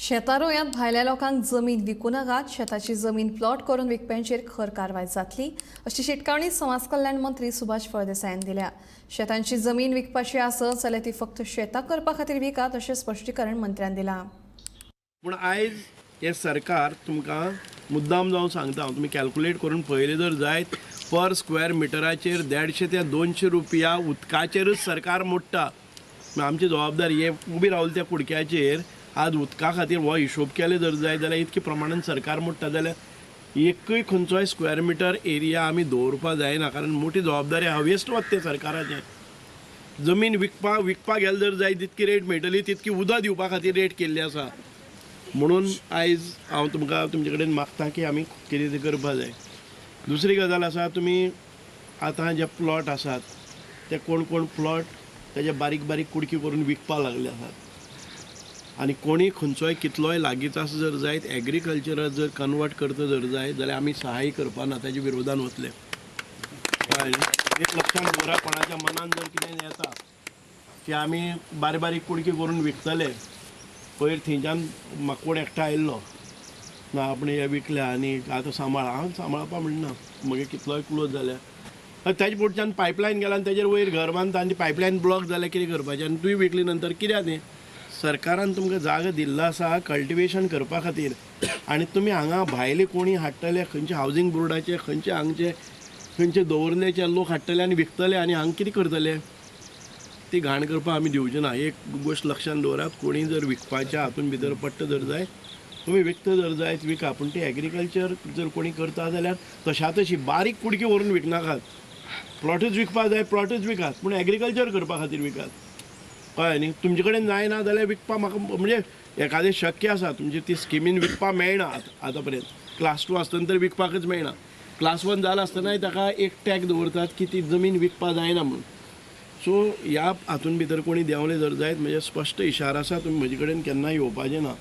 शेतां रोयांत भायल्या लोकांक जमीन विकूं नाकात. शेताची जमीन प्लॉट करून विकप्यांचेर खर कारवाय जातली, अशी शिटकावणी समाज कल्याण मंत्री सुभाष फळदेसायान दिल्या. शेतांची जमीन विकपाची आसत जाल्यार ती फक्त शेतां करपा खातीर विकात, अशें स्पश्टीकरण मंत्र्यान दिलां. पूण आयज हें सरकार तुमकां मुद्दाम जावन सांगता हांव, तुमी कॅल्कुलेट करून पळयलें जर जायत, पर स्क्वेअर मिटराचेर 150 ते 200 रुपया उदकाचेरूच सरकार मोडटा. मागीर आमची जबाबदारी हे उबी रावली त्या कुडक्याचेर. आज उदका खातीर हो हिशोब केले जर जाय जाल्यार इतके प्रमाणान सरकार मोडटा जाल्यार एकूय खंयचोय स्क्वेअर मिटर एरिया आमी दवरपा जायना, कारण मोठी जबाबदारी आहा. वेस्ट वता तें सरकाराचें. जमीन विकपाक गेले जर जाय, तितकी रेट मेळटली, तितकी उदक दिवपा खातीर रेट केल्ली आसा. म्हणून आयज हांव तुमकां तुमचे कडेन मागता की आमी कितें तें करपा जाय. दुसरी गजाल आसा, तुमी आतां जे प्लॉट आसात ते कोण कोण प्लॉट तेजे बारीक बारीक कुडकी करून विकपाक लागले आसात. आनी कोणी खंयचोय कितलोय लागींच आसा जर जायत, एग्रीकल्चराक जर कन्वर्ट करता जर जायत जाल्यार आमी सहाय करपा ना, ताजे विरोधान वतले. कळ्ळें न्ही? एक लक्षांत दवरा, कोणाच्या मनान जर कितें येता की आमी बारीक बारीक कुडकी करून विकतले. पयर थंयच्यान म्हाका कोण एकटो आयिल्लो ना, आपणे हे विकल्या आनी आतां सांबाळ. हांव सांबाळपा म्हणना, म्हगे कितलोय क्लोज जाल्या. ताजे फुडच्यान पायपलायन गेला आनी तेजेर वयर घर बांदता आनी पायपलायन ब्लॉक जाल्यार कितें करपाचें? आनी तुवें विकली नंतर कित्याक तें? सरकारान तुमकां जागा दिल्लो आसा कल्टिवेशन करपा खातीर आनी तुमी हांगा भायले कोणी हाडटले, खंयचे हावजींग बोर्डाचे, खंयचे हांगचे, खंयचे दवरलेचे लोक हाडटले आनी विकतले आनी हांगा कितें करतले? ती घाण करपाक आमी दिवचे ना. एक गोश्ट लक्षांत दवरात, कोणी जर विकपाच्या हातून भितर पडटा जर जाय, तुमी विकता जर जायत विका, पूण ती एग्रीकल्चर जर कोणी करता जाल्यार तशा तशी बारीक कुडकी व्हरून विकनाकात. प्लॉटूच विकपाक जाय, प्लॉटूच विकात, पूण एग्रीकल्चर करपा खातीर विकात. कळ्ळें न्ही? तुमचे कडेन जायना जाल्यार विकपाक म्हाका म्हणजे एखादें शक्य आसा, तुमची ती स्किमीन विकपाक मेळना. आतां पर्यंत क्लास टू आसतना तर विकपाकच मेळना. क्लास वन जाला आसतनाय ताका एक टॅग दवरतात की ती जमीन विकपाक जायना म्हणून. सो ह्या हातून भितर कोणी देंवले जर जायत, म्हणजे स्पश्ट इशारो आसा, तुमी म्हजे कडेन केन्ना येवपाचें ना.